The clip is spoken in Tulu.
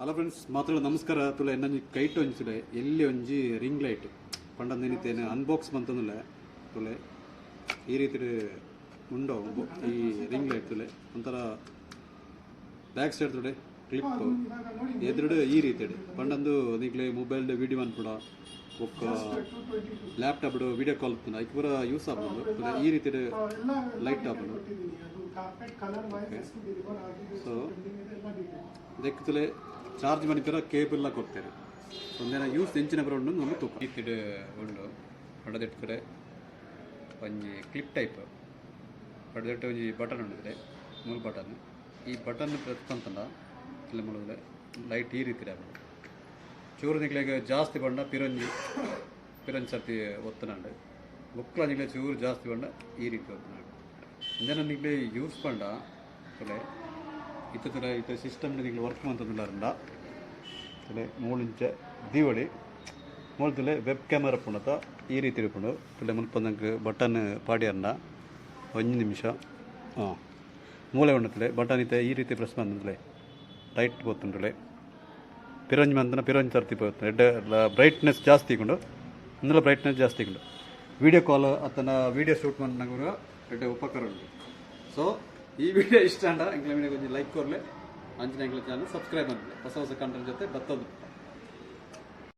ಹಲೋ ಫ್ರೆಂಡ್ಸ್, ಮಾತ್ರ ನಮಸ್ಕಾರ. ತುಲೆ ಎನ್ನೊಂಜಿ ಕೈಟ್ ಒಂಜಿ ತುಲೆ ಎಲ್ಲಿ ಒಂಜಿ ರಿಂಗ್ ಲೈಟ್ ಪಂಡ ನೆನಿತೇನೆ ಅನ್ಬಾಕ್ಸ್ ಮಂತಂದುಲ್ಲೆ. ತುಲೆ, ಈ ರೀತಿ ಉಂಡು ಈ ರಿಂಗ್ ಲೈಟ್. ತುಲೆ, ಒಂಥರ ಬ್ಯಾಕ್ ಸೈಡ್ ತುಲೆ ಕ್ಲಿಪ್, ಎದುರುಡು ಈ ರೀತಿ. ಪಂಡಂದು ನಿಕ್ಲೆ ಮೊಬೈಲ್ ವಿಡಿಯೋ ಮನ್ಪುಡ ಬೊಕ್ಕ ಲ್ಯಾಪ್ಟಾಪ್ ವಿಡಿಯೋ ಕಾಲ್ ಐಕ್ ಪೂರ ಯೂಸ್ ಆಪುಂಡು. ತುಲೆ, ಈ ರೀತಿ ಲೈಟ್ ಆಪುಂಡು. ಕಾರ್ಪೆಟ್ ಕಲರ್ ವೈಸ್ ಎಷ್ಟು ಡೆಲಿವರ್ ಆಗಿದೆ, ಸೊ ಪೆಂಡಿಂಗ್ ಇದೆ, ಎಲ್ಲ ಡೀಟೇಲ್. ದೆಕ್ ತುಲೆ, ಚಾರ್ಜ್ ಮನಿಪೆರ ಕೇಬಲ್ ಲ ಕೊರ್ತೆರ್. ಒಂದೇನ ಯೂಸ್ ಎಂಚಿನ ಪರ ಉಂಡು ನಮ ತೂಕ. ಈ ರೀತಿ ಉಂಡು. ಪಂಡದೆಟ್ ತುಲೆ ಒಂಜಿ ಕ್ಲಿಪ್ ಟೈಪ್. ಪಂಡದೆಟ್ ಒಂಜಿ ಬಟನ್ ಉಂಡು, ಮೂಲು ಬಟನ್. ಈ ಬಟನ್ ಪ್ರೆಸ್ ಪಂತಂಡ ಇಲ್ಲ ಮೂಲದ ಲೈಟ್ ಈ ರೀತಿ ಆಪುಂಡು. ಚೂರು ನಿಕ್ಲೆಗ್ ಜಾಸ್ತಿ ಪಂಡ ಪಿರೊಂಜಿ ಪಿರೊಂಜಿ ಸರ್ತಿ ಒತ್ತುನಂಡು. ಬೊಕ್ಕಲ ನಿಕ್ಲೆ ಚೂರು ಜಾಸ್ತಿ ಪಂಡ ಈ ರೀತಿ ಒತ್ತುನಂಡು. ಇಂದೆನ ನಿಕ್ಲೆ ಯೂಸ್ ಪಂಡ ತುಲೆ, ಇತ್ತೆ ತುಲೆ, ಇತ್ತೆ ಸಿಸ್ಟಮ್ ನಿಕ್ಲೆ ವರ್ಕ್ ಮಂತೊಂದುಲ್ಲಾರಂಡ ತುಲೆ, ಮೂಲು ಇಂಚ ದೀವೊಲಿ. ಮೂಲು ತುಲೆ, ವೆಬ್ ಕ್ಯಾಮರಾ ಪುಂಡತ ಈ ರೀತಿ ಇಪ್ಪುಂಡು. ತುಲೆ, ಮುಲ್ಪ ನಂಕ್ ಬಟನ್ ಪಾಡ್ಯರ್ಂಡ, ಒಂಜಿ ನಿಮಿಷ, ಹಾಂ, ಮೂಲೆ ಉಂಡು ತುಲೆ ಬಟನ್. ಇತ್ತೆ ಈ ರೀತಿ ಪ್ರೆಸ್ ಮಂತುಲೆ ಲೈಟ್ ಪೋತುಂಡುಲೆ. ಪಿರೊಂಜಿ ಮಂತನ ಪಿರೊಂಜಿ ಸರ್ತಿ ಪೋತು. ಎಡ್ಡೆ ಬ್ರೈಟ್ನೆಸ್ ಜಾಸ್ತಿ ಇಕ್ಕುಂಡು. ಇಂದುಲ ಬ್ರೈಟ್ನೆಸ್ ಜಾಸ್ತಿ ಇಕ್ಕುಂಡು. ವಿಡಿಯೋ ಕಾಲ್ ಅತ್ತನ ವಿಡಿಯೋ ಶೂಟ್ ಮನ್ಪುನಗ ಎಡ್ಡೆ ಉಪಕಾರ ಉಂಡು. ಸೊ ಈ ವಿಡಿಯೋ ಇಷ್ಟ ಆಂಡ ಎಂಕ್ಲೆ ವಿಡಿಯೋ ಒಂಜಿ ಲೈಕ್ ಕೊರ್ಲೆ. ಅಂಚನೆ ಎಂಕ್ಲೆ ಚಾನಲ್ ಸಬ್ಸ್ಕ್ರೈಬ್ ಮನ್ಪುಲೆ. ಹೊಸ ಹೊಸ ಕಂಟೆಂಟ್ ಜೊತೆ ಬತ್ತೊಂದು.